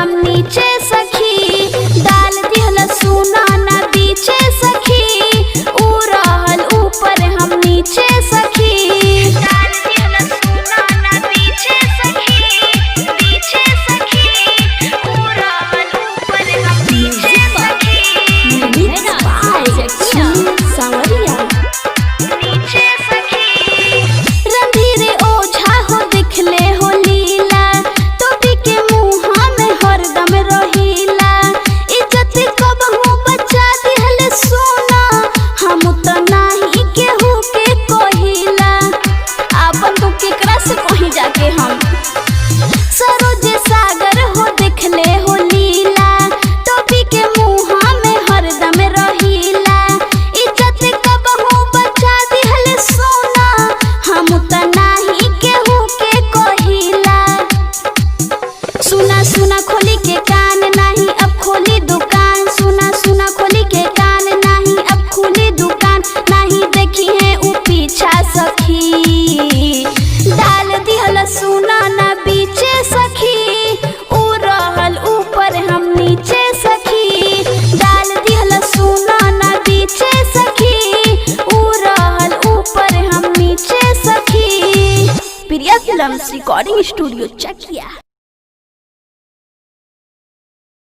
हरदम नीचे सखी, डाल दिहल सुना ना बीचे सखी, ऊ रहल ऊपर हम नीचे सखी। डाल दिहल सुना ना बीचे सखी, बीचे सखी, ऊ रहल ऊपर हम नीचे सखी। सांवरिया। नीचे सखी। रणधीर ओझा हो दिखले हो लीला, टोपी के मुहा में हरदम रहीला। इज्जत कबहू बचा दिहल सोना, हम त नाही केहू के कहिला। आपन तो केकरा से कहीं जाके हम। सरोज सागर हो देखले हो लीला, टोपी के मुहा में हरदम रहीला। इज्जत कबहू बचा दिहल सोना, हम त नाही केहू के कहिला। सुना सुना खोली के कान नाही अब खोली दुकान, सुना सुना खोली के कान नाही अब खुली दुकान, नाही देखी है ऊ पीछा सखी। डाल दिहल सुना ना बीचे सखी, ऊ रहल ऊपर हम नीचे सखी। डाल दिहल सुना ना बीचे सखी, ऊ रहल ऊपर हम नीचे सखी। Priya films recording studio Chakia.